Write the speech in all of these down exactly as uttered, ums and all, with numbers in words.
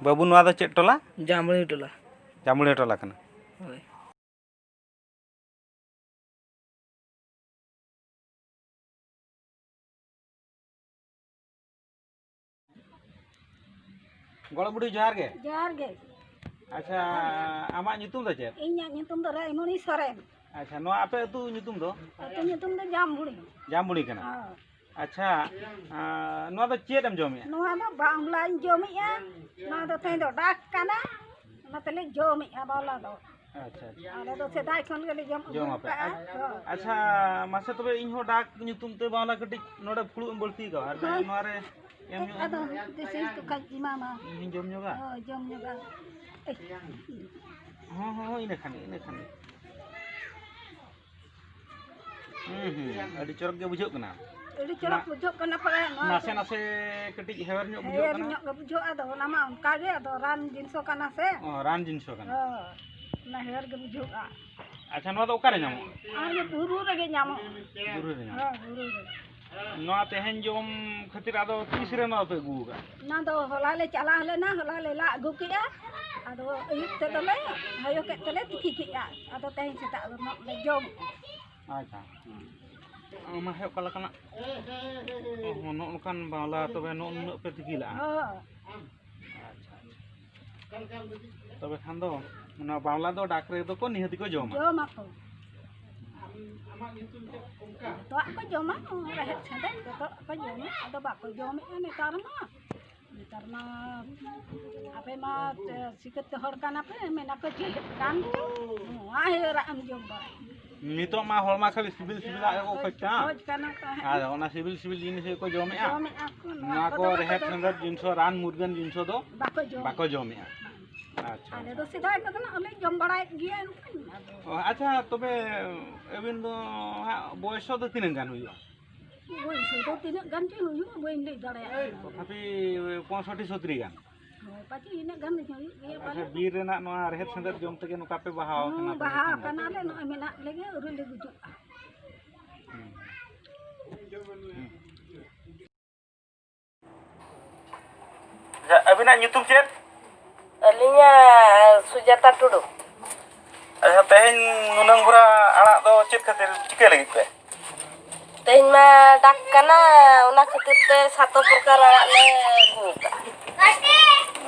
ᱵᱟᱹᱵᱩ, ᱱᱚᱣᱟ ᱫᱚ ᱪᱮᱫ ᱴᱚᱞᱟ? ᱡᱟᱢᱵᱽᱲᱤ ᱴᱚᱞᱟ᱾ ᱡᱟᱢᱵᱽᱲᱤ ᱴᱚᱞᱟ ᱠᱟᱱᱟ᱾ ᱦᱳᱭ᱾ ᱜᱚᱲᱚᱢ ᱵᱩᱰᱷᱤ, ᱡᱚᱦᱟᱨ ᱜᱮ᱾ ᱡᱚᱦᱟᱨ ᱜᱮ᱾ ᱟᱪᱪᱷᱟ, ᱟᱢᱟᱜ ᱧᱩᱛᱩᱢ ᱫᱚ ᱪᱮᱫ? ᱤᱧᱟᱹᱜ ᱧᱩᱛᱩᱢ ᱫᱚ ᱨᱟᱭᱢᱚᱬᱤ ᱥᱚᱨᱮᱱ᱾ ᱟᱪᱪᱷᱟ, ᱱᱚᱣᱟ ᱟᱯᱮ ᱟᱹᱛᱩ ᱧᱩᱛᱩᱢ ᱫᱚ? ᱟᱹᱛᱩ ᱧᱩᱛᱩᱢ ᱫᱚ ᱡᱟᱢᱵᱽᱲᱤ᱾ ᱡᱟᱢᱵᱽᱲᱤ ᱠᱟᱱᱟ᱾ ᱦᱳᱭ᱾ ᱟᱪᱪᱷᱟ, ᱟᱸ, ᱱᱚᱣᱟ ᱫᱚ ᱪᱮᱫ ᱮᱢ ᱡᱚᱢᱮᱜᱼᱟ? ᱱᱚᱣᱟ ᱫᱚ ᱵᱟᱢᱞᱟᱧ ᱡᱚᱢᱮᱜᱼᱟ᱾ ᱱᱚᱣᱟ ᱫᱚ ᱛᱮᱦᱮᱧ ᱫᱚ ᱰᱟᱠ ᱠᱟᱱᱟ, ᱚᱱᱟ ᱛᱮᱞᱮ ᱡᱚᱢᱮᱜᱼᱟ ᱵᱟᱢᱞᱟ ᱫᱚ᱾ ᱟᱪᱪᱷᱟ, ᱟᱪᱪᱷᱟ᱾ ᱟᱞᱮ ᱫᱚ ᱥᱮᱫᱟᱭ ᱠᱷᱚᱱ ᱜᱮᱞᱮ ᱡᱚᱢ ᱟᱹᱜᱩ ᱡᱚᱢ ᱟᱯᱮ? ᱠᱟᱜᱼᱟ᱾ ᱟᱪ-, ᱦᱳᱭ᱾ ᱟᱪᱪᱷᱟ, ᱢᱟᱥᱮ ᱛᱚᱵᱮ ᱤᱧ ᱦᱚᱸ ᱰᱟᱠ ᱧᱩᱛᱩᱢ ᱛᱮ ᱵᱟᱢᱞᱟ ᱠᱟᱹᱴᱤᱡ ᱱᱚᱰᱮ ᱯᱷᱩᱲᱩᱜ ᱮᱢ ᱵᱟᱹᱲᱛᱤ ᱠᱟᱜᱼᱟ, ᱟᱨ ᱦᱳᱭ᱾ ᱱᱚᱣᱟ ᱨᱮ ᱮᱢ ᱧᱚᱜ ᱟᱫᱚ ᱟᱹᱧ ᱢᱮ᱾ ᱫᱮᱥᱤ ᱠᱚ ᱠᱷᱟᱡ ᱮᱢᱟᱢᱟ᱾ ᱤᱧ ᱦᱚᱸᱧ ᱡᱚᱢ ᱧᱚᱜᱟ᱾ ᱦᱳᱭ, ᱡᱚᱢ ᱧᱚᱜᱟ᱾ ᱮᱭ᱾ ᱦᱚᱸ, ᱦᱚᱸ, ᱦᱚᱸ, ᱤᱱᱟᱹ ᱠᱷᱟᱱ ᱜᱮ, ᱤᱱᱟᱹ ᱠᱷᱟᱱ ᱜᱮ᱾ ᱦᱩᱸ, ᱦᱩᱸ, ᱟᱹᱰᱤ ᱪᱚᱨᱚᱠ ᱜᱮ ᱵᱩᱡᱷᱟᱹᱜ ᱠᱟᱱᱟ᱾ ᱟᱹᱰᱤ ᱪᱚᱨᱚᱠ ᱱᱟ-, ᱵᱩᱡᱷᱟᱹᱜ ᱠᱟᱱᱟ ᱯᱟᱞᱮ ᱱᱚᱣᱟ ᱱᱟᱥᱮ, ᱫᱚ᱾ ᱱᱟᱥᱮ ᱠᱟᱹᱴᱤᱡ ᱦᱮᱣᱮᱨ ᱧᱚᱜ ᱵᱩᱡᱷᱟᱹᱜ ᱦᱮᱣᱮᱨ ᱠᱟᱱᱟ᱾ ᱧᱚᱜ ᱜᱮ ᱵᱩᱡᱷᱟᱹᱜᱼᱟ, ᱟᱫᱚ ᱚᱱᱟ ᱢᱟ ᱚᱱᱠᱟ ᱜᱮ, ᱟᱫᱚ ᱨᱟᱱ ᱡᱤᱱᱤᱥ ᱠᱟᱱᱟ ᱥᱮ᱾ ᱚ, ᱨᱟᱱ ᱡᱤᱱᱤᱥ ᱠᱟᱱᱟ᱾ ᱦᱳᱭ, ᱚᱱᱟ ᱦᱮᱣᱮᱨ ᱜᱮ ᱵᱩᱡᱷᱟᱹᱜᱼᱟ᱾ ᱟᱪᱪᱷᱟ, ᱱᱚᱣᱟ ᱫᱚ ᱚᱠᱟᱨᱮ ᱧᱟᱢᱚᱜᱼᱟ? ᱟᱨ ᱵᱩᱨᱩ ᱨᱮᱜᱮ ᱧᱟᱢᱚᱜᱼᱟ᱾ ᱵᱩᱨᱩ ᱨᱮ ᱧᱟᱢᱚᱜᱼᱟ᱾ ᱦᱳᱭ, ᱵᱩᱨᱩ ᱨᱮ᱾ ᱱᱚᱣᱟ ᱛᱮᱦᱮᱧ ᱡᱚᱢ ᱠᱷᱟᱹᱛᱤᱨ ᱟᱫᱚ ᱛᱤᱥ ᱨᱮ ᱱᱚᱣᱟ ᱯᱮ ᱟᱹᱜᱩ ᱟᱠᱟᱫᱼᱟ? ᱚᱱᱟ ᱫᱚ ᱦᱚᱞᱟ ᱞᱮ ᱪᱟᱞᱟᱣ ᱞᱮᱱᱟ, ᱦᱚᱞᱟ ᱞᱮ ᱞᱟ ᱟᱹᱜᱩ ᱠᱮᱜᱼᱟ, ᱟᱫᱚ ᱟᱹᱭᱩᱵ ᱛᱮᱫᱚ ᱞᱮ ᱦᱚᱭᱚ ᱠᱮᱫ ᱛᱮᱞᱮ ᱛᱤᱠᱤ ᱠᱮᱜᱼᱟ, ᱟᱫᱚ ᱛᱮᱦᱮᱧ ᱥᱮᱛᱟᱜ ᱫᱚ ᱱᱚᱜ ᱞᱮ ᱡᱚᱢ ᱮᱜᱼᱟ᱾ ᱟᱪᱪᱷᱟ᱾ ᱚᱱᱟ ᱦᱮᱸ, ᱚᱠᱟ ᱞᱮᱠᱟᱱᱟᱜ? ᱚ, ᱱᱚᱜᱼᱚ ᱱᱚᱝᱠᱟᱱ ᱵᱟᱣᱞᱟ ᱛᱚᱵᱮ ᱱᱚᱜᱼᱚ ᱱᱩᱱᱟᱹᱜ ᱯᱮ ᱛᱤᱠᱤ ᱞᱟᱜᱼᱟ? ᱦᱳᱭ᱾ ᱟᱪᱪᱷᱟ, ᱟᱪᱪᱷᱟ᱾ ᱛᱚᱵᱮ ᱠᱷᱟᱱ ᱫᱚ ᱚᱱᱟ ᱵᱟᱣᱞᱟ ᱫᱚ ᱰᱟᱠ ᱨᱮᱫᱚ ᱠᱚ ᱱᱤᱦᱟᱹᱛ ᱜᱮᱠᱚ ᱡᱚᱢᱟ᱾ ᱡᱚᱢᱟᱠᱚ᱾ ᱡᱚᱛᱚᱣᱟᱜ ᱠᱚ ᱡᱚᱢᱟ, ᱨᱮᱦᱮᱫ ᱥᱮᱸᱫᱮᱫ ᱡᱚᱛᱚᱣᱟᱜ ᱠᱚ ᱡᱚᱢᱟ, ᱟᱫᱚ ᱵᱟᱠᱚ ᱡᱚᱢᱮᱫᱼᱟ ᱱᱮᱛᱟᱨ ᱢᱟ᱾ ᱱᱮᱛᱟᱨ ᱢᱟ ᱟᱯᱮ ᱢᱟ, ᱮ, ᱥᱤᱠᱟᱹᱨ ᱛᱮ ᱦᱚᱲ ᱠᱟᱱᱟ ᱯᱮ, ᱢᱮᱱᱟ ᱠᱚ ᱪᱮᱫ ᱠᱟᱱ ᱪᱚ, ᱱᱚᱣᱟ ᱦᱮᱣᱮᱨᱟᱜ ᱮᱢ ᱡᱚᱢ ᱵᱟᱲᱟᱭᱟ᱾ ᱱᱤᱛᱚᱜ ᱢᱟ ᱦᱚᱲ ᱢᱟ ᱠᱷᱟᱹᱞᱤ ᱥᱤᱵᱤᱞ ᱥᱤᱵᱤᱞᱟᱜ ᱜᱮᱠᱚ ᱠᱷᱚᱡᱽ ᱠᱟᱱᱟ᱾ ᱠᱷᱚᱡᱽ ᱠᱟᱱᱟ ᱠᱚ, ᱦᱮᱸ᱾ ᱟᱨ ᱚᱱᱟ ᱥᱤᱵᱤᱞ ᱥᱤᱵᱤᱞ ᱡᱤᱱᱤᱥ ᱜᱮᱠᱚ ᱡᱚᱢᱮᱜᱼᱟ᱾ ᱡᱚᱢᱮᱜᱼᱟ ᱠᱚ, ᱱᱚᱣᱟ ᱱᱚᱣᱟ ᱠᱚ ᱠᱚᱫᱚ ᱵᱟᱠᱚ ᱨᱮᱦᱮᱫ ᱡᱚᱢᱟ᱾ ᱥᱮᱸᱫᱮᱫ ᱡᱤᱱᱤᱥ ᱦᱚᱸ, ᱨᱟᱱ ᱢᱩᱨᱜᱟᱹᱱ ᱡᱤᱱᱤᱥ ᱦᱚᱸ ᱫᱚ ᱵᱟᱠᱚ ᱡᱚᱢᱟ᱾ ᱵᱟᱠᱚ ᱡᱚᱢᱮᱜᱼᱟ᱾ ᱟᱪᱪᱷᱟ, ᱟᱞᱮ ᱟᱪᱪᱷᱟ᱾ ᱫᱚ ᱥᱮᱫᱟᱭ ᱠᱷᱚᱱ ᱫᱚ ᱱᱟᱜ ᱞᱮ ᱡᱚᱢ ᱵᱟᱲᱟᱭᱮᱫ ᱜᱮᱭᱟ ᱮᱱᱠᱷᱟᱱ ᱟᱫᱚ᱾ ᱚ, ᱟᱪᱪᱷᱟ, ᱛᱚᱵᱮ ᱟᱹᱵᱤᱱ ᱫᱚ ᱦᱟᱸᱜ ᱵᱚᱭᱮᱥ ᱫᱚ ᱛᱤᱱᱟᱹᱜ ᱜᱟᱱ ᱦᱩᱭᱩᱜᱼᱟ? ᱵᱚᱭᱮᱥ ᱫᱚ ᱛᱤᱱᱟᱹᱜ ᱜᱟᱱ ᱪᱚ ᱦᱩᱭᱩᱜᱼᱟ, ᱵᱟᱹᱧ ᱞᱟᱹᱭ ᱫᱟᱲᱮᱭᱟᱜ ᱠᱟᱱᱟ᱾ ᱛᱚᱛᱷᱟᱯᱤ ᱯᱚᱸᱭᱥᱚᱴᱴᱤ ᱥᱚᱛᱨᱤ ᱜᱟᱱ᱾ ᱦᱳᱭ, ᱯᱟᱪᱮ ᱤᱱᱟᱹᱜ ᱜᱟᱱ ᱦᱩᱭᱩᱜ ᱜᱮᱭᱟ ᱟᱪᱪᱷᱟ, ᱯᱟᱞᱮ᱾ ᱵᱤᱨ ᱨᱮᱱᱟᱜ ᱱᱚᱣᱟ ᱨᱮᱦᱮᱫ ᱥᱮᱸᱫᱮᱫ ᱡᱚᱢ ᱛᱮᱜᱮ ᱱᱚᱝᱠᱟ ᱯᱮ ᱵᱟᱦᱟᱣ ᱦᱩᱸ, ᱠᱟᱱᱟ ᱛᱚᱵᱮ ᱵᱟᱦᱟ ᱠᱷᱟᱱ? ᱠᱟᱱᱟᱞᱮ, ᱱᱚᱜᱼᱚᱭ ᱢᱮᱱᱟᱜ ᱞᱮᱜᱮ, ᱟᱹᱣᱨᱤ ᱞᱮ ᱜᱩᱡᱩᱜᱼᱟ᱾ ᱦᱩᱸ᱾ ᱦᱩᱸ᱾ ᱟᱪᱪᱷᱟ, ᱟᱹᱵᱤᱱᱟᱜ ᱧᱩᱛᱩᱢ ᱪᱮᱫ? ᱟᱹᱞᱤᱧᱟᱜ ᱥᱩᱡᱟᱛᱟ ᱴᱩᱰᱩ᱾ ᱟᱪᱪᱷᱟ, ᱛᱮᱦᱮᱧ ᱱᱩᱱᱟᱹᱝ ᱵᱷᱚᱨᱟ ᱟᱲᱟᱜ ᱫᱚ ᱪᱮᱫ ᱠᱷᱟᱹᱛᱤᱨ, ᱪᱤᱠᱟᱹ ᱞᱟᱹᱜᱤᱫ ᱯᱮ? ᱛᱮᱦᱮᱧ ᱢᱟ ᱰᱟᱠ ᱠᱟᱱᱟ, ᱚᱱᱟ ᱠᱷᱟᱹᱛᱤᱨ ᱛᱮ ᱥᱟᱛᱚ ᱯᱨᱚᱠᱟᱨ ᱟᱲᱟᱜ ᱞᱮ ᱟᱹᱜᱩ ᱟᱠᱟᱫᱼᱟ᱾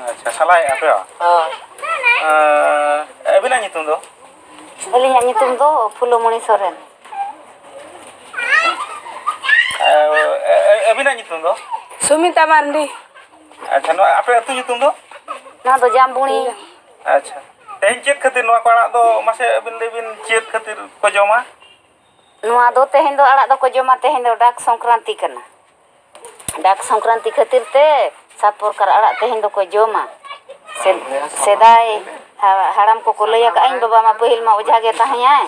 ᱟᱪᱪᱷᱟ, ᱥᱟᱞᱟᱭᱮᱫᱼᱟ ᱯᱮ ᱵᱟᱝ? ᱦᱳᱭ᱾ ᱮᱸ, ᱟᱹᱵᱤᱱᱟᱜ ᱧᱩᱛᱩᱢ ᱫᱚ? ᱟᱹᱞᱤᱧᱟᱜ ᱧᱩᱛᱩᱢ ᱫᱚ ᱯᱷᱩᱞᱚᱢᱚᱬᱤ ᱥᱚᱨᱮᱱ᱾ ᱮ, ᱮ, ᱟᱹᱵᱤᱱᱟᱜ ᱧᱩᱛᱩᱢ ᱫᱚ? ᱥᱩᱢᱤᱛᱟ ᱢᱟᱨᱰᱤ᱾ ᱟᱪᱪᱷᱟ, ᱱᱚᱣᱟ ᱟᱯᱮ ᱟᱹᱛᱩ ᱧᱩᱛᱩᱢ ᱫᱚ? ᱱᱚᱣᱟ ᱫᱚ ᱡᱟᱢᱵᱩᱲᱤ᱾ ᱟᱪᱪᱷᱟ, ᱛᱮᱦᱮᱧ ᱪᱮᱫ ᱠᱷᱟᱹᱛᱤᱨ ᱱᱚᱣᱟ ᱠᱚ ᱟᱲᱟᱜ ᱫᱚ, ᱢᱟᱥᱮ ᱟᱹᱵᱤᱱ ᱞᱟᱹᱭ ᱵᱤᱱ, ᱪᱮᱫ ᱠᱷᱟᱹᱛᱤᱨ ᱠᱚ ᱡᱚᱢᱟ? ᱱᱚᱣᱟ ᱫᱚ ᱛᱮᱦᱮᱧ ᱫᱚ ᱟᱲᱟᱜ ᱫᱚᱠᱚ ᱡᱚᱢᱟ, ᱛᱮᱦᱮᱧ ᱫᱚ ᱰᱟᱠ ᱥᱚᱝᱠᱨᱟᱱᱛᱤ ᱠᱟᱱᱟ᱾ ᱰᱟᱠ ᱥᱚᱝᱠᱨᱟᱱᱛᱤ ᱠᱷᱟᱹᱛᱤᱨ ᱛᱮ ᱥᱟᱛ ᱯᱨᱚᱠᱟᱨ ᱟᱲᱟᱜ ᱛᱮᱦᱮᱧ ᱫᱚᱠᱚ ᱡᱚᱢᱟ᱾ ᱥᱮ-, ᱥᱮᱫᱟᱭ ᱦᱟ-, ᱦᱟᱲᱟᱢ ᱠᱚᱠᱚ ᱞᱟᱹᱭ ᱟᱠᱟᱫᱼᱟ, ᱤᱧ ᱵᱟᱵᱟ ᱢᱟ ᱯᱟᱹᱦᱤᱞ ᱢᱟ ᱚᱡᱷᱟ ᱜᱮ ᱛᱟᱦᱮᱸᱭᱟᱭ᱾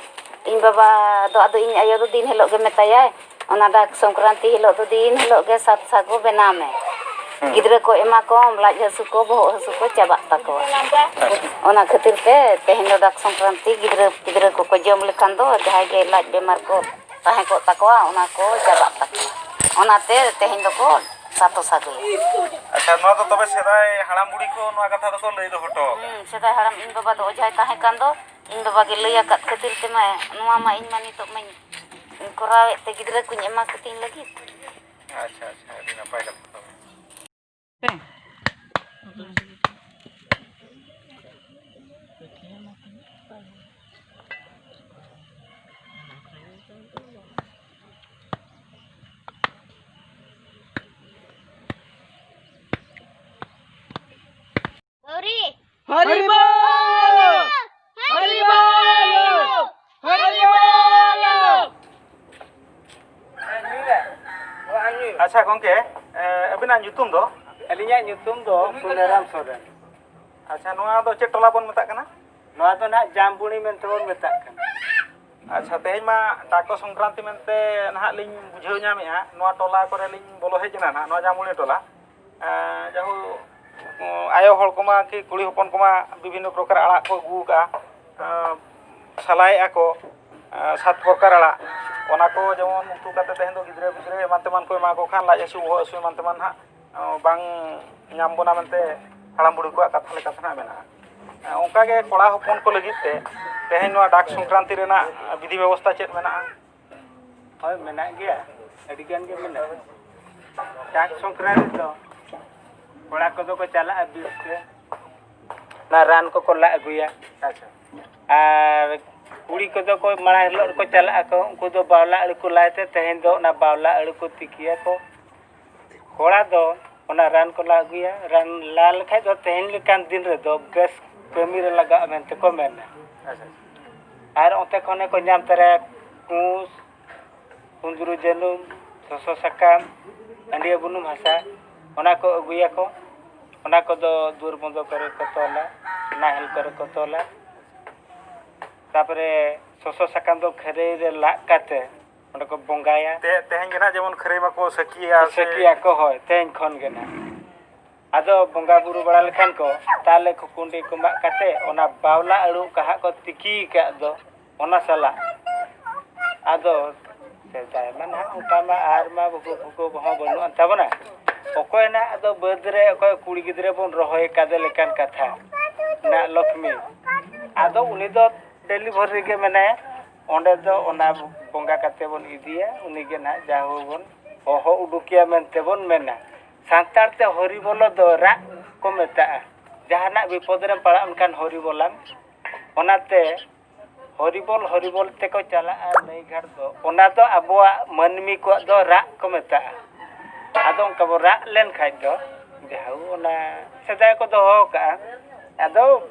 ᱤᱧ ᱵᱟᱵᱟ ᱫᱚ, ᱟᱫᱚ ᱤᱧ ᱟᱭᱳ ᱫᱚ ᱫᱤᱱ ᱦᱤᱞᱳᱜ ᱜᱮ ᱢᱮᱛᱟᱭᱟᱭ, ᱚᱱᱟ ᱰᱟᱠ ᱥᱚᱝᱠᱨᱟᱱᱛᱤ ᱦᱤᱞᱳᱜ ᱫᱚ ᱫᱤᱱ ᱦᱤᱞᱳᱜ ᱜᱮ ᱥᱟᱛ ᱥᱟᱹᱜᱩ ᱵᱮᱱᱟᱣ ᱢᱮ᱾ ᱦᱩᱸ᱾ ᱜᱤᱫᱽᱨᱟᱹ ᱠᱚ ᱮᱢᱟ ᱠᱚᱢ, ᱞᱟᱡ ᱦᱟᱹᱥᱩ ᱠᱚ, ᱵᱚᱦᱚᱜ ᱦᱟᱹᱥᱩ ᱠᱚ ᱪᱟᱵᱟᱜ ᱛᱟᱠᱚᱣᱟ᱾ ᱟᱪᱪᱷᱟ᱾ ᱚᱱᱟ ᱠᱷᱟᱹᱛᱤᱨ ᱛᱮ ᱛᱮᱦᱮᱧ ᱫᱚ ᱰᱟᱠ ᱥᱚᱝᱠᱨᱟᱱᱛᱤ ᱜᱤᱫᱽᱨᱟᱹ ᱯᱤᱫᱽᱨᱟᱹ ᱠᱚᱠᱚ ᱡᱚᱢ ᱞᱮᱠᱷᱟᱱ ᱫᱚ ᱡᱟᱦᱟᱸᱭ ᱜᱮ ᱞᱟᱡ ᱵᱮᱢᱟᱨ ᱠᱚ ᱛᱟᱦᱮᱸ ᱠᱚᱜ ᱛᱟᱠᱚᱣᱟ, ᱚᱱᱟ ᱠᱚ ᱪᱟᱵᱟᱜ ᱛᱟᱠᱚᱣᱟ᱾ ᱚᱱᱟᱛᱮ ᱛᱮᱦᱮᱧ ᱫᱚᱠᱚ ᱥᱟᱛᱚ ᱥᱟᱹᱜᱩᱭᱟ᱾ ᱟᱪᱪᱷᱟ, ᱱᱚᱣᱟ ᱫᱚ ᱛᱚᱵᱮ ᱥᱮᱫᱟᱭ ᱦᱟᱲᱟᱢ ᱵᱩᱲᱦᱤ ᱠᱚ ᱱᱚᱣᱟ ᱠᱟᱛᱷᱟ ᱫᱚᱠᱚ ᱞᱟᱹᱭ ᱫᱚᱦᱚ ᱦᱚᱴᱚ ᱟᱠᱟᱫᱟ᱾ ᱦᱩᱸ, ᱥᱮᱫᱟᱭ ᱦᱟᱲᱟᱢ, ᱤᱧ ᱵᱟᱵᱟ ᱫᱚ ᱚᱡᱷᱟᱭ ᱛᱟᱦᱮᱸ ᱠᱟᱱ ᱫᱚ, ᱤᱧ ᱵᱟᱵᱟ ᱜᱮ ᱞᱟᱹᱭ ᱟᱠᱟᱫ ᱠᱷᱟᱹᱛᱤᱨ ᱛᱮᱢᱟ ᱱᱚᱣᱟ ᱢᱟ ᱤᱧ ᱢᱟ ᱱᱤᱛᱚᱜ ᱢᱟᱧ ᱠᱚᱨᱟᱣᱮᱫ ᱛᱮ ᱜᱤᱫᱽᱨᱟᱹ ᱠᱚᱧ ᱮᱢᱟ ᱠᱚᱛᱤᱧ ᱞᱟᱹᱜᱤᱫ᱾ ᱟᱪᱪᱷᱟ, ᱟᱪᱪᱷᱟ, ᱟᱹᱰᱤ ᱱᱟᱯᱟᱭ ᱠᱟᱛᱷᱟ ᱛᱚᱵᱮ᱾ ᱦᱚᱨᱤ ᱵᱚᱞ! ᱦᱚᱨᱤ ᱵᱚᱞ! ᱦᱚᱨᱤ ᱵᱚᱞ! ᱟᱪᱪᱷᱟ ᱜᱚᱝᱠᱮ, ᱮ, ᱟᱹᱵᱤᱱᱟᱜ ᱧᱩᱛᱩᱢ ᱫᱚ? ᱟᱹᱞᱤᱧᱟᱜ ᱧᱩᱛᱩᱢ ᱫᱚ ᱥᱩᱱᱟᱹᱨᱟᱢ ᱥᱚᱨᱮᱱ᱾ ᱟᱪᱪᱷᱟ, ᱱᱚᱣᱟ ᱫᱚ ᱪᱮᱫ ᱴᱚᱞᱟ ᱵᱚᱱ ᱢᱮᱛᱟᱜ ᱠᱟᱱᱟ? ᱱᱚᱣᱟ ᱫᱚ ᱱᱟᱦᱟᱜ ᱡᱟᱢᱵᱩᱲᱤ ᱢᱮᱱᱛᱮ ᱵᱚᱱ ᱢᱮᱛᱟᱜ ᱠᱟᱱᱟ᱾ ᱟᱪᱪᱷᱟ, ᱛᱮᱦᱮᱧ ᱢᱟ ᱰᱟᱠᱚ ᱥᱚᱝᱠᱨᱟᱱᱛᱤ ᱢᱮᱱᱛᱮ ᱱᱟᱦᱟᱜ ᱞᱤᱧ ᱵᱩᱡᱷᱟᱹᱣ ᱧᱟᱢᱮᱜᱼᱟ, ᱱᱚᱣᱟ ᱴᱚᱞᱟ ᱠᱚᱨᱮ ᱞᱤᱧ ᱵᱚᱞᱚ ᱦᱮᱡ ᱮᱱᱟ ᱱᱟᱦᱟᱜ, ᱱᱚᱣᱟ ᱡᱟᱢᱵᱩᱲᱤ ᱴᱚᱞᱟ᱾ ᱮᱸ, ᱡᱟᱭᱦᱳᱠ, ᱟᱭᱳ ᱦᱚᱲ ᱠᱚᱢᱟ ᱠᱤ ᱠᱩᱲᱤ ᱦᱚᱯᱚᱱ ᱠᱚᱢᱟ ᱵᱤᱵᱷᱤᱱᱱᱚ ᱯᱨᱚᱠᱟᱨ ᱟᱲᱟᱜ ᱠᱚ ᱟᱹᱜᱩ ᱟᱠᱟᱫᱼᱟ, ᱮᱸ, ᱥᱟᱞᱟᱭᱮᱫᱼᱟ ᱠᱚ, ᱮᱸ, ᱥᱟᱛ ᱯᱨᱚᱠᱟᱨ ᱟᱲᱟᱜ, ᱚᱱᱟ ᱠᱚ ᱡᱮᱢᱚᱱ ᱩᱛᱩ ᱠᱟᱛᱮ ᱛᱮᱦᱮᱧ ᱫᱚ ᱜᱤᱫᱽᱨᱟᱹ ᱯᱤᱫᱽᱨᱟᱹ ᱮᱢᱟᱱ ᱛᱮᱢᱟᱱ ᱠᱚ ᱮᱢᱟ ᱠᱚ ᱠᱷᱟᱱ, ᱞᱟᱡ ᱦᱟᱹᱥᱩ, ᱵᱚᱦᱚᱜ ᱦᱟᱹᱥᱩ ᱮᱢᱟᱱ ᱛᱮᱢᱟᱱ ᱦᱟᱸᱜ, ᱮᱸ, ᱵᱟᱝ ᱧᱟᱢ ᱵᱚᱱᱟ ᱢᱮᱱᱛᱮ ᱦᱟᱲᱟᱢ ᱵᱩᱲᱦᱤ ᱠᱚᱣᱟᱜ ᱠᱟᱛᱷᱟ ᱞᱮᱠᱟᱛᱮ ᱱᱟᱜ ᱢᱮᱱᱟᱜᱼᱟ᱾ ᱚᱱᱠᱟᱜᱮ ᱠᱚᱲᱟ ᱦᱚᱯᱚᱱ ᱠᱚ ᱞᱟᱹᱜᱤᱫ ᱛᱮ ᱛᱮᱦᱮᱧ ᱱᱚᱣᱟ ᱰᱟᱠ ᱥᱚᱝᱠᱨᱟᱱᱛᱤ ᱨᱮᱱᱟᱜ ᱵᱤᱫᱷᱤ ᱵᱮᱵᱚᱥᱛᱷᱟ ᱪᱮᱫ ᱢᱮᱱᱟᱜᱼᱟ? ᱦᱳᱭ, ᱢᱮᱱᱟᱜ ᱜᱮᱭᱟ, ᱟᱹᱰᱤ ᱜᱟᱱ ᱜᱮ ᱢᱮᱱᱟᱜᱼᱟ᱾ ᱰᱟᱠ ᱥᱚᱝᱠᱨᱟᱱᱛᱤ ᱫᱚ ᱠᱚᱲᱟ ᱠᱚᱫᱚ ᱠᱚ ᱪᱟᱞᱟᱜᱼᱟ ᱵᱤᱨ ᱛᱮ, ᱚᱱᱟ ᱨᱟᱱ ᱠᱚᱠᱚ ᱞᱟ ᱟᱹᱜᱩᱭᱟ᱾ ᱟᱪᱪᱷᱟ᱾ ᱟᱨ ᱠᱩᱲᱤ ᱠᱚᱫᱚ ᱠᱚ ᱢᱟᱲᱟᱝ ᱦᱤᱞᱳᱜ ᱨᱮᱠᱚ ᱪᱟᱞᱟᱜ ᱟᱠᱚ, ᱩᱱᱠᱩ ᱫᱚ ᱵᱟᱣᱞᱟ ᱟᱹᱲᱩ ᱠᱚ ᱞᱟᱭ ᱛᱮ, ᱛᱮᱦᱮᱧ ᱫᱚ ᱚᱱᱟ ᱵᱟᱣᱞᱟ ᱟᱹᱲᱩ ᱠᱚ ᱛᱤᱠᱤᱭᱟᱠᱚ᱾ ᱠᱚᱲᱟ ᱫᱚ ᱚᱱᱟ ᱨᱟᱱ ᱠᱚ ᱞᱟ ᱟᱹᱜᱩᱭᱟ, ᱨᱟᱱ ᱞᱟ ᱞᱮᱠᱷᱟᱡ ᱫᱚ ᱛᱮᱦᱮᱧ ᱞᱮᱠᱟᱱ ᱫᱤᱱ ᱨᱮᱫᱚ ᱵᱮᱥ ᱠᱟᱹᱢᱤ ᱨᱮ ᱞᱟᱜᱟᱜᱼᱟ ᱢᱮᱱᱛᱮ ᱠᱚ ᱢᱮᱱᱟ᱾ ᱟᱪᱪᱷᱟ, ᱟᱪᱪᱷᱟ᱾ ᱟᱨ ᱚᱱᱛᱮ ᱠᱷᱚᱱ ᱠᱚ ᱧᱟᱢ ᱛᱚᱨᱟᱭᱟ ᱠᱩᱸᱥ, ᱠᱩᱸᱫᱽᱨᱤ ᱡᱟᱹᱱᱩᱢ, ᱥᱚᱥᱚ ᱥᱟᱠᱟᱢ, ᱟᱹᱰᱤᱭᱟᱹ ᱵᱩᱱᱩᱢ ᱦᱟᱥᱟ, ᱚᱱᱟ ᱠᱚ ᱟᱹᱜᱩᱭᱟᱠᱚ᱾ ᱚᱱᱟ ᱠᱚᱫᱚ ᱫᱩᱣᱟᱹᱨ ᱵᱚᱸᱫᱚ ᱠᱚᱨᱮ ᱠᱚ ᱛᱚᱞᱟ, ᱱᱟᱦᱮᱞ ᱠᱚᱨᱮ ᱠᱚ ᱛᱚᱞᱟ᱾ ᱛᱟᱯᱚᱨᱮ ᱥᱚᱥᱚ ᱥᱟᱠᱟᱢ ᱫᱚ ᱠᱷᱟᱹᱨᱟᱹᱭ ᱨᱮ ᱞᱟᱜ ᱠᱟᱛᱮ ᱚᱸᱰᱮ ᱠᱚ ᱵᱚᱸᱜᱟᱭᱟ᱾ ᱛᱮ-, ᱛᱮᱦᱮᱧ ᱜᱮ ᱱᱟᱦᱟᱜ ᱡᱮᱢᱚᱱ ᱠᱷᱟᱹᱨᱟᱹᱭ ᱢᱟᱠᱚ ᱥᱟᱹᱠᱷᱤᱭᱟ ᱥᱮ ᱥᱟᱹᱠᱷᱤᱭᱟ ᱠᱚ, ᱦᱳᱭ, ᱛᱮᱦᱮᱧ ᱠᱷᱚᱱ ᱜᱮ ᱱᱟᱦᱟᱜ᱾ ᱟᱫᱚ ᱵᱚᱸᱜᱟ ᱵᱩᱨᱩ ᱵᱟᱲᱟ ᱞᱮᱠᱷᱟᱱ ᱠᱚ, ᱛᱟᱦᱞᱮ ᱠᱷᱩᱠᱩᱸᱰᱤ ᱠᱚ ᱢᱟᱜ ᱠᱟᱛᱮ ᱚᱱᱟ ᱵᱟᱣᱞᱟ ᱟᱹᱲᱩ ᱠᱟᱦᱟᱜ ᱠᱚ ᱛᱤᱠᱤ ᱟᱠᱟᱫ ᱫᱚ, ᱚᱱᱟ ᱥᱟᱞᱟᱜ᱾ ᱟᱫᱚ ᱥᱮᱫᱟᱭ ᱢᱟ ᱱᱟᱦᱟᱜ ᱚᱱᱠᱟ ᱢᱟ ᱟᱨ ᱢᱟ ᱵᱷᱩᱠᱩ ᱯᱷᱩᱠᱩ ᱠᱚᱦᱚᱸ ᱵᱟᱹᱱᱩᱜ ᱟᱱ ᱛᱟᱵᱚᱱᱟ᱾ ᱚᱠᱚᱭ ᱱᱟᱦᱟᱜ ᱟᱫᱚ ᱵᱟᱹᱫᱽ ᱨᱮ ᱚᱠᱚᱭ ᱠᱩᱲᱤ ᱜᱤᱫᱽᱨᱟᱹ ᱵᱚᱱ ᱨᱚᱦᱚᱭ ᱠᱟᱫᱮ ᱞᱮᱠᱟᱱ ᱠᱟᱛᱷᱟ ᱱᱟᱜ ᱞᱚᱠᱷᱢᱤ, ᱟᱫᱚ ᱩᱱᱤ ᱫᱚ ᱰᱮᱞᱤᱵᱷᱟᱨᱤ ᱨᱮᱜᱮ ᱢᱮᱱᱟᱭᱟ᱾ ᱚᱸᱰᱮ ᱫᱚ ᱚᱱᱟ ᱵᱚᱸᱜᱟ ᱠᱟᱛᱮ ᱵᱚᱱ ᱤᱫᱤᱭᱟ, ᱩᱱᱤ ᱜᱮ ᱱᱟᱦᱟᱜ ᱡᱟᱦᱳ ᱵᱚᱱ ᱦᱚᱦᱚ ᱩᱰᱩᱠᱮᱭᱟ ᱢᱮᱱᱛᱮ ᱵᱚᱱ ᱢᱮᱱᱟ᱾ ᱥᱟᱱᱛᱟᱲ ᱛᱮ ᱦᱚᱨᱤᱵᱚᱞᱚ ᱫᱚ ᱨᱟᱜ ᱠᱚ ᱢᱮᱛᱟᱜᱼᱟ᱾ ᱡᱟᱦᱟᱱᱟᱜ ᱵᱤᱯᱚᱫ ᱨᱮᱢ ᱯᱟᱲᱟᱜ ᱮᱱᱠᱷᱟᱱ ᱦᱚᱨᱤᱵᱚᱞᱟᱢ, ᱚᱱᱟᱛᱮ ᱦᱚᱨᱤᱵᱚᱞ, ᱦᱚᱨᱤᱵᱚᱞ ᱛᱮᱠᱚ ᱪᱟᱞᱟᱜᱼᱟ ᱱᱟᱹᱭ ᱜᱷᱟᱴ ᱫᱚ᱾ ᱚᱱᱟ ᱫᱚ ᱟᱵᱚᱣᱟᱜ ᱢᱟᱹᱱᱢᱤ ᱠᱚᱣᱟᱜ ᱫᱚ ᱨᱟᱜ ᱠᱚ ᱢᱮᱛᱟᱜᱼᱟ᱾ ᱟᱫᱚ ᱚᱱᱠᱟ ᱵᱚ ᱨᱟᱜ ᱞᱮᱱ ᱠᱷᱟᱡ ᱫᱚ, ᱡᱟᱦᱳ ᱚᱱᱟ ᱥᱮᱫᱟᱭ ᱠᱚ ᱫᱚᱦᱚ ᱠᱟᱜᱼᱟ᱾ ᱟᱫᱚ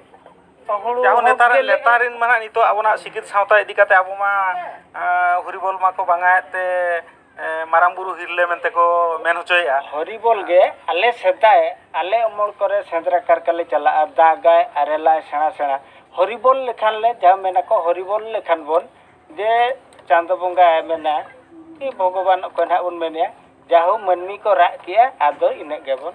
ᱦᱩᱲᱩ ᱡᱟᱦᱳ ᱦᱚᱸ ᱱᱮᱛᱟᱨ, ᱜᱮᱞᱮᱜᱼᱟ᱾ ᱱᱮᱛᱟᱨ ᱨᱮᱱ ᱢᱟ ᱱᱟᱦᱟᱜ ᱱᱤᱛᱚᱜ ᱟᱵᱚᱱᱟᱜ ᱥᱤᱠᱷᱤᱛ ᱥᱟᱶᱛᱟ ᱤᱫᱤ ᱠᱟᱛᱮ ᱟᱵᱚ ᱢᱟ, ᱟᱸ, ᱦᱚᱨᱤᱵᱚᱞ ᱢᱟᱠᱚ ᱵᱟᱝᱟᱭᱮᱫ ᱛᱮ, ᱮᱸ, ᱢᱟᱨᱟᱝ ᱵᱩᱨᱩ ᱦᱤᱨᱞᱟᱹ ᱢᱮᱱᱛᱮ ᱠᱚ ᱢᱮᱱ ᱦᱚᱪᱚᱭᱮᱫᱼᱟ᱾ ᱦᱚᱨᱤᱵᱚᱞ ᱜᱮ ᱟᱞᱮ ᱥᱮᱫᱟᱭ, ᱟᱞᱮ ᱚᱢᱚᱞ ᱠᱚᱨᱮ ᱥᱮᱸᱫᱽᱨᱟ ᱠᱟᱨᱠᱟ ᱞᱮ ᱪᱟᱞᱟᱜᱼᱟ, ᱫᱟᱜᱟᱭ, ᱟᱨᱮᱞᱟᱭ ᱥᱮᱬᱟ ᱥᱮᱬᱟ᱾ ᱦᱚᱨᱤᱵᱚᱞ ᱞᱮᱠᱷᱟᱱ ᱞᱮ, ᱡᱟᱦᱟᱸ ᱢᱮᱱᱟᱠᱚ, ᱦᱚᱨᱤᱵᱚᱞ ᱞᱮᱠᱷᱟᱱ ᱵᱚᱱ, ᱡᱮ ᱪᱟᱸᱫᱚ ᱵᱚᱸᱜᱟᱭ ᱢᱮᱱᱟ, ᱠᱤ ᱵᱷᱚᱜᱚᱵᱟᱱ ᱚᱠᱚᱭ ᱱᱟᱦᱟᱜ ᱵᱚᱱ ᱢᱮᱱᱮᱭᱟ, ᱡᱟᱦᱳ ᱢᱟᱹᱱᱢᱤ ᱠᱚ ᱨᱟᱜ ᱠᱮᱜᱼᱟ, ᱟᱫᱚ ᱤᱱᱟᱹᱜ ᱜᱮᱵᱚᱱ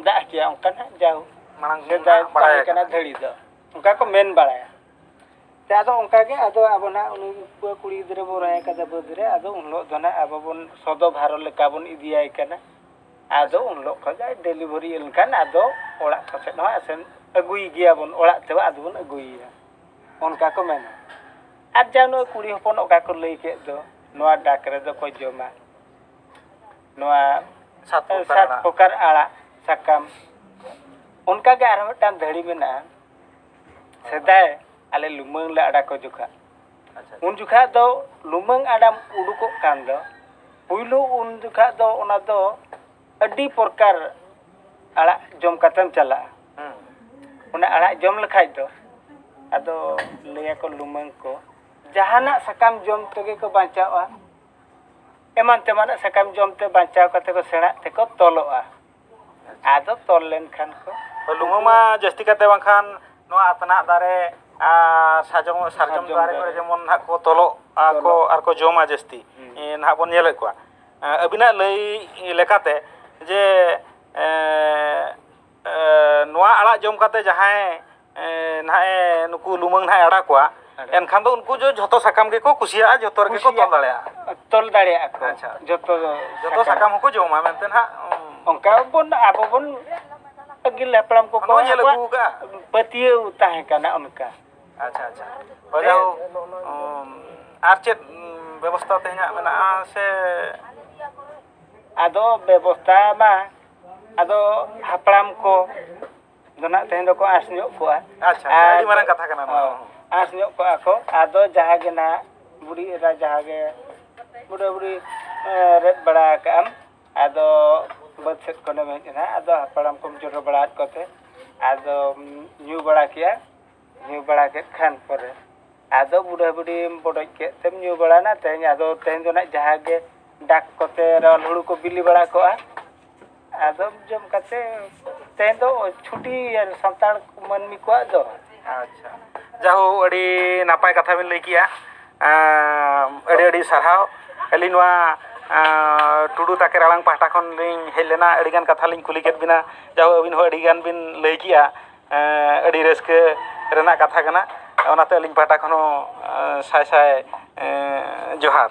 ᱫᱟᱜ ᱠᱮᱜᱼᱟ, ᱚᱱᱠᱟᱱᱟᱜ ᱡᱟᱦᱳ ᱢᱟᱲᱟᱝ ᱥᱮᱫᱟᱭ ᱵᱟᱲᱟᱭ ᱛᱟᱦᱮᱸ ᱠᱟᱱᱟ ᱟᱠᱟᱱᱟ᱾ ᱫᱷᱟᱹᱲᱤ ᱫᱚ, ᱚᱱᱠᱟ ᱠᱚ ᱢᱮᱱ ᱵᱟᱲᱟᱭᱟ᱾ ᱛᱮ ᱟᱫᱚ ᱚᱱᱠᱟ ᱜᱮ ᱟᱫᱚ ᱟᱵᱚ ᱱᱟᱦᱟᱜ ᱩᱱᱤ ᱠᱩᱲᱤ ᱜᱤᱫᱽᱨᱟᱹ ᱵᱚᱱ ᱨᱚᱦᱚᱭ ᱠᱟᱫᱟ ᱵᱟᱹᱫᱽ ᱨᱮ, ᱟᱫᱚ ᱩᱱ ᱦᱤᱞᱳᱜ ᱫᱚ ᱱᱟᱦᱟᱜ ᱟᱵᱚ ᱵᱚᱱ ᱥᱚᱫᱚ ᱵᱷᱟᱨᱚ ᱞᱮᱠᱟ ᱵᱚᱱ ᱤᱫᱤᱭᱟᱭ ᱠᱟᱱᱟ᱾ ᱟᱫᱚ ᱩᱱ ᱦᱤᱞᱳᱜ ᱠᱷᱚᱱ ᱜᱮ ᱰᱮᱞᱤᱵᱷᱟᱨᱤ ᱞᱮᱱᱠᱷᱟᱱ ᱟᱫᱚ ᱚᱲᱟᱜ ᱠᱚ ᱥᱮᱫ ᱦᱚᱸ ᱟᱥᱮᱱ ᱟᱹᱜᱩᱭ ᱜᱮᱭᱟᱵᱚᱱ, ᱚᱲᱟᱜ ᱛᱮ ᱟᱫᱚ ᱵᱚᱱ ᱟᱹᱜᱩᱭᱮᱭᱟ, ᱚᱱᱠᱟ ᱠᱚ ᱢᱮᱱᱟ᱾ ᱟᱨ ᱡᱟ ᱱᱩᱭ ᱠᱩᱲᱤ ᱦᱚᱯᱚᱱ ᱚᱠᱟ ᱠᱚ ᱞᱟᱹᱭ ᱠᱮᱫ ᱫᱚ, ᱱᱚᱣᱟ ᱰᱟᱠ ᱨᱮᱫᱚ ᱠᱚ ᱡᱚᱢᱟ ᱱᱚᱣᱟ ᱥᱟᱛ ᱯᱨᱚᱠᱟᱨ ᱥᱟᱛ ᱟᱲᱟᱜ᱾ ᱯᱨᱚᱠᱟᱨ ᱟᱲᱟᱜ ᱥᱟᱠᱟᱢ᱾ ᱚᱱᱠᱟ ᱜᱮ ᱟᱨᱦᱚᱸ ᱢᱤᱫᱴᱟᱝ ᱫᱷᱟᱹᱲᱤ ᱢᱮᱱᱟᱜᱼᱟ᱾ ᱥᱮᱫᱟᱭ ᱟᱞᱮ ᱞᱩᱢᱟᱹᱝ ᱞᱮ ᱟᱲᱟᱜ ᱠᱚ ᱡᱚᱠᱷᱟ, ᱟᱪᱪᱷᱟ, ᱟᱪᱪᱷᱟ᱾ ᱩᱱ ᱡᱚᱠᱷᱟ ᱫᱚ ᱞᱩᱢᱟᱹᱝ ᱟᱲᱟᱜ ᱩᱰᱩᱠᱚᱜ ᱠᱟᱱ ᱫᱚ, ᱯᱩᱭᱞᱩ ᱩᱱ ᱡᱚᱠᱷᱟ ᱫᱚ ᱚᱱᱟ ᱫᱚ ᱟᱹᱰᱤ ᱯᱨᱚᱠᱟᱨ ᱟᱲᱟᱜ ᱡᱚᱢ ᱠᱟᱛᱮᱢ ᱪᱟᱞᱟᱜᱼᱟ᱾ ᱦᱩᱸ᱾ ᱚᱱᱟ ᱟᱲᱟᱜ ᱡᱚᱢ ᱞᱮᱠᱷᱟᱡ ᱫᱚ ᱟᱫᱚ ᱞᱟᱹᱭᱟᱠᱚ ᱞᱩᱢᱟᱹᱝ ᱠᱚ, ᱡᱟᱦᱟᱱᱟᱜ ᱥᱟᱠᱟᱢ ᱡᱚᱢ ᱛᱮᱜᱮ ᱠᱚ ᱵᱟᱧᱪᱟᱣᱼᱟ᱾ ᱮᱢᱟᱱ ᱛᱮᱢᱟᱱᱟᱜ ᱥᱟᱠᱟᱢ ᱡᱚᱢ ᱛᱮ ᱵᱟᱧᱪᱟᱣ ᱠᱟᱛᱮ ᱠᱚ ᱥᱮᱬᱟᱜ ᱛᱮᱠᱚ ᱛᱚᱞᱚᱜᱼᱟ᱾ ᱟᱫᱚ ᱛᱚᱞ ᱞᱮᱱᱠᱷᱟᱱ ᱠᱚ ᱞᱩᱢᱟᱹᱝ ᱢᱟ ᱡᱟᱹᱥᱛᱤ ᱠᱟᱛᱮ ᱵᱟᱝᱠᱷᱟᱱ ᱱᱚᱣᱟ ᱟᱛᱱᱟᱜ ᱫᱟᱨᱮ ᱟᱨ ᱥᱟᱨᱡᱚᱢ, ᱥᱟᱨᱡᱚᱢ ᱥᱟᱨᱡᱚᱢ ᱫᱟᱨᱮ ᱠᱚᱨᱮ ᱫᱟᱨᱮ᱾ ᱡᱮᱢᱚᱱ ᱱᱟᱦᱟᱜ ᱠᱚ ᱛᱚᱞᱚᱜ ᱟᱠᱚ ᱛᱚᱞᱚᱜ᱾ ᱟᱨ ᱠᱚ ᱡᱚᱢᱟ ᱡᱟᱹᱥᱛᱤ᱾ ᱦᱩᱸ᱾ ᱮ, ᱱᱟᱦᱟᱜ ᱵᱚᱱ ᱧᱮᱞᱮᱫ ᱠᱚᱣᱟ᱾ ᱮ, ᱟᱹᱵᱤᱱᱟᱜ ᱞᱟᱹᱭ ᱞᱮᱠᱟᱛᱮ ᱡᱮ, ᱮ, ᱮ, ᱱᱚᱣᱟ ᱟᱲᱟᱜ ᱡᱚᱢ ᱠᱟᱛᱮ ᱡᱟᱦᱟᱸᱭ, ᱮ, ᱱᱟᱦᱟᱜ ᱮ, ᱱᱩᱠᱩ ᱞᱩᱢᱟᱹᱝ ᱱᱟᱦᱟᱜ ᱮ ᱟᱲᱟᱜ ᱠᱚᱣᱟ, ᱟᱲᱟᱜ᱾ ᱮᱱᱠᱷᱟᱱ ᱫᱚ ᱩᱱᱠᱩ ᱫᱚ ᱡᱷᱚᱛᱚ ᱥᱟᱠᱟᱢ ᱜᱮᱠᱚ ᱠᱩᱥᱤᱭᱟᱜᱼᱟ, ᱡᱷᱚᱛᱚ ᱨᱮᱜᱮ ᱠᱚ ᱛᱚᱞ ᱠᱩᱥᱤᱭᱟᱜ-, ᱫᱟᱲᱮᱭᱟᱜᱼᱟ᱾ ᱛᱚᱞ ᱫᱟᱲᱮᱭᱟᱜᱼᱟ ᱠᱚ᱾ ᱟᱪᱪᱷᱟ᱾ ᱡᱷᱚᱛᱚ ᱡᱷᱚᱛᱚ ᱥᱟᱠᱟᱢ᱾ ᱥᱟᱠᱟᱢ ᱦᱚᱸᱠᱚ ᱡᱚᱢᱟ ᱢᱮᱱᱛᱮ ᱱᱟᱦᱟᱜ, ᱩᱸ, ᱚᱱᱠᱟ ᱵᱚᱱ, ᱟᱵᱚ ᱵᱚᱱ ᱟᱹᱜᱤᱞ ᱦᱟᱯᱲᱟᱢ ᱠᱚᱠᱚ ᱱᱚᱣᱟ ᱧᱮᱞ ᱟᱠᱚᱣᱟᱜ ᱟᱹᱜᱩ ᱟᱠᱟᱫᱼᱟ᱾ ᱯᱟᱹᱛᱭᱟᱹᱣ ᱛᱟᱦᱮᱸ ᱠᱟᱱᱟ ᱚᱱᱠᱟ᱾ ᱟᱪᱪᱷᱟ, ᱟᱪᱪᱷᱟ᱾ ᱦᱳᱭ, ᱡᱟᱦᱳ, ᱩᱸ, ᱟᱨ ᱪᱮᱫ, ᱩᱸ, ᱵᱮᱵᱚᱥᱛᱷᱟ ᱛᱮᱦᱮᱧᱟᱜ ᱢᱮᱱᱟᱜᱼᱟ ᱥᱮ? ᱟᱫᱚ ᱵᱮᱵᱚᱥᱛᱷᱟ ᱢᱟ, ᱟᱫᱚ ᱦᱟᱯᱲᱟᱢ ᱠᱚ ᱫᱚ ᱱᱟᱜ ᱛᱮᱦᱮᱧ ᱫᱚᱠᱚ ᱟᱸᱥ ᱧᱚᱜ ᱠᱚᱜᱼᱟ᱾ ᱟᱪᱪᱷᱟ, ᱟᱪᱪᱷᱟ, ᱟᱨ ᱟᱹᱰᱤ ᱢᱟᱨᱟᱝ ᱠᱟᱛᱷᱟ ᱠᱟᱱᱟ ᱱᱚᱣᱟ᱾ ᱦᱚᱸ, ᱟᱸᱥ ᱧᱚᱜ ᱠᱚᱜᱼᱟ ᱠᱚ᱾ ᱟᱫᱚ ᱡᱟᱦᱟᱸ ᱜᱮ ᱱᱟᱜ ᱵᱩᱰᱷᱤ ᱮᱨᱟ ᱡᱟᱦᱟᱸ ᱜᱮ ᱵᱩᱰᱷᱟᱹ ᱵᱩᱰᱷᱤ, ᱮ, ᱨᱮᱫ ᱵᱟᱲᱟ ᱟᱠᱟᱜ ᱟᱢ, ᱟᱫᱚ ᱵᱟᱹᱫᱽ ᱥᱮᱫ ᱠᱷᱚᱱᱮᱢ ᱦᱮᱡ ᱮᱱᱟ, ᱟᱫᱚ ᱦᱟᱯᱲᱟᱢ ᱠᱚᱢ ᱡᱚᱴᱚ ᱵᱟᱲᱟ ᱟᱫ ᱠᱚᱛᱮ, ᱟᱫᱚᱢ ᱧᱩ ᱵᱟᱲᱟ ᱠᱮᱜᱼᱟ᱾ ᱧᱩ ᱵᱟᱲᱟ ᱠᱮᱫ ᱠᱷᱟᱱ ᱯᱚᱨᱮ ᱟᱫᱚ ᱵᱩᱰᱷᱟᱹ ᱵᱩᱰᱷᱤᱢ ᱵᱚᱰᱚᱡ ᱠᱮᱫ ᱛᱮᱢ ᱧᱩ ᱵᱟᱲᱟᱭᱮᱱᱟ᱾ ᱛᱮᱦᱮᱧ ᱟᱫᱚ, ᱛᱮᱦᱮᱧ ᱫᱚ ᱱᱟᱜ ᱡᱟᱦᱟᱸ ᱜᱮ ᱰᱟᱠ ᱠᱚᱛᱮ ᱨᱟᱣᱟᱞ ᱦᱩᱲᱩ ᱠᱚ ᱵᱤᱞᱤ ᱵᱟᱲᱟ ᱠᱚᱜᱼᱟ, ᱟᱫᱚᱢ ᱡᱚᱢ ᱠᱟᱛᱮ ᱛᱮᱦᱮᱧ ᱫᱚ ᱪᱷᱩᱴᱤ ᱥᱟᱱᱛᱟᱲ ᱢᱟᱹᱱᱢᱤ ᱠᱚᱣᱟᱜ ᱫᱚ᱾ ᱟᱪᱪᱷᱟ, ᱡᱟᱦᱳ, ᱟᱹᱰᱤ ᱱᱟᱯᱟᱭ ᱠᱟᱛᱷᱟ ᱵᱤᱱ ᱞᱟᱹᱭ ᱠᱮᱜᱼᱟ᱾ ᱟᱸ, ᱟᱹᱰᱤ ᱟᱹᱰᱤ ᱥᱟᱨᱦᱟᱣ᱾ ᱟᱹᱞᱤᱧ ᱱᱚᱣᱟ, ᱟᱸ, ᱴᱩᱰᱩ ᱛᱟᱠᱮᱨ ᱟᱲᱟᱝ ᱯᱟᱦᱴᱟ ᱠᱷᱚᱱ ᱞᱤᱧ ᱦᱮᱡ ᱞᱮᱱᱟ, ᱟᱹᱰᱤᱜᱟᱱ ᱠᱟᱛᱷᱟ ᱞᱤᱧ ᱠᱩᱞᱤ ᱠᱮᱫ ᱵᱤᱱᱟ, ᱡᱟᱦᱳ, ᱟᱹᱵᱤᱱ ᱦᱚᱸ ᱟᱹᱰᱤᱜᱟᱱ ᱵᱤᱱ ᱞᱟᱹᱭ ᱠᱮᱜᱼᱟ᱾ ᱮᱸ, ᱟᱹᱰᱤ ᱨᱟᱹᱥᱠᱟᱹ ᱨᱮᱱᱟᱜ ᱠᱟᱛᱷᱟ ᱠᱟᱱᱟ᱾ ᱚᱱᱟᱛᱮ ᱟᱹᱞᱤᱧ ᱯᱟᱦᱴᱟ ᱠᱷᱚᱱ ᱦᱚᱸ, ᱮᱸ, ᱥᱟᱭ ᱥᱟᱭ, ᱮᱸ, ᱡᱚᱦᱟᱨ᱾